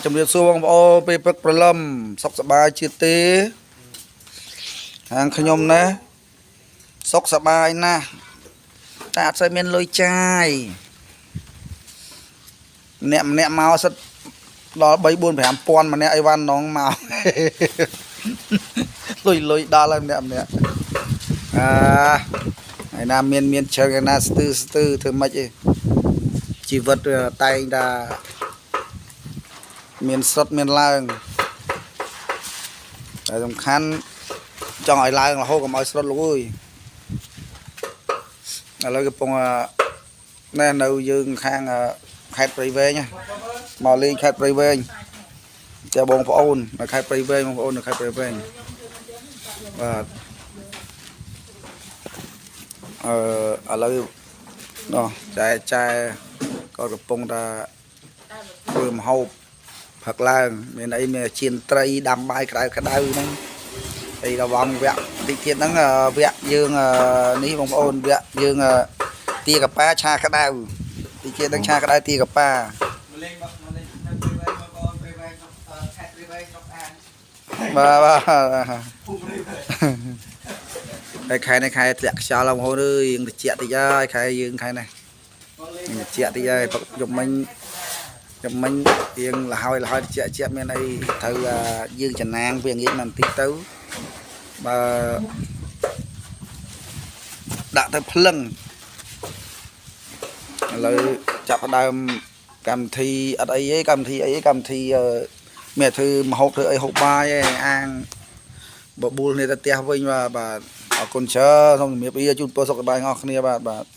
ជំរាបសួរបងប្អូនពេលព្រឹកព្រលឹមសុខសប្បាយជាទេខាងខ្ញុំណាសុខសប្បាយណាស់តែអត់សូវមានលុយចាយម្នាក់ម្នាក់មកសិតដល់3 4 5000ម្នាក់អីវ៉ាន់នងមក លុយលុយដល់ហើយម្នាក់ម្នាក់អាហើយណាមានមានជ្រឹងឯណាស្ទឺស្ទឺធ្វើម៉េចឯងជីវិតវាតែងតែ មានសុតមានឡើងតែសំខាន់ចង់ឲ្យឡើងរហូតកុំឲ្យស្រុតលោកអើយឥឡូវកំពុងណែនៅយើងខាងខេត្តព្រៃវែងណាមកលេងខេត្តព្រៃវែងចាបងប្អូននៅខេត្តព្រៃវែងបងប្អូននៅខេត្តព្រៃវែងបាទអឺឥឡូវនោះចែចែក៏កំពុងតែធ្វើម្ហូប ផឹកឡើងមានអីមានជៀនត្រីដាំបាយក្តៅក្តៅហ្នឹងហើយដល់វងវគ្គតិចទៀតហ្នឹងវគ្គយើងនេះបងប្អូនវគ្គយើងទាកាប៉ាឆាក្តៅតិចទៀតហ្នឹងឆាក្តៅទាកាប៉ា មកលេងមកមកលេងនៅព្រៃវែងបងប្អូនព្រៃវែងស្រុកខេត្តព្រៃវែងស្រុកអាន បាទបាទ ភូមិព្រៃវែង ហើយខែនេះខែធ្លាក់ខ្យល់បងប្អូនអើយយើងត្រជាក់តិចហើយខែយើងខែនេះ មកលេង យើងត្រជាក់តិចហើយផឹកយប់មិញយប់មិញរៀងលហើយលហើយត្រជាក់ជាក់មានអីត្រូវយើងចំណាងវាងាកមកបន្តិចទៅបើដាក់ទៅភ្លឹង ឥឡូវចាប់ផ្ដើមកម្មវិធីអត់អីទេកម្មវិធីអីទេកម្មវិធីមានតែធ្វើម្ហូបធ្វើអីហូបបាយឯងអាងបបួលគ្នាទៅផ្ទះវិញបាទបាទអរគុណច្រើនសូមជំរាបលាជូនពរសុខសប្បាយទាំងអស់គ្នាបាទបាទ។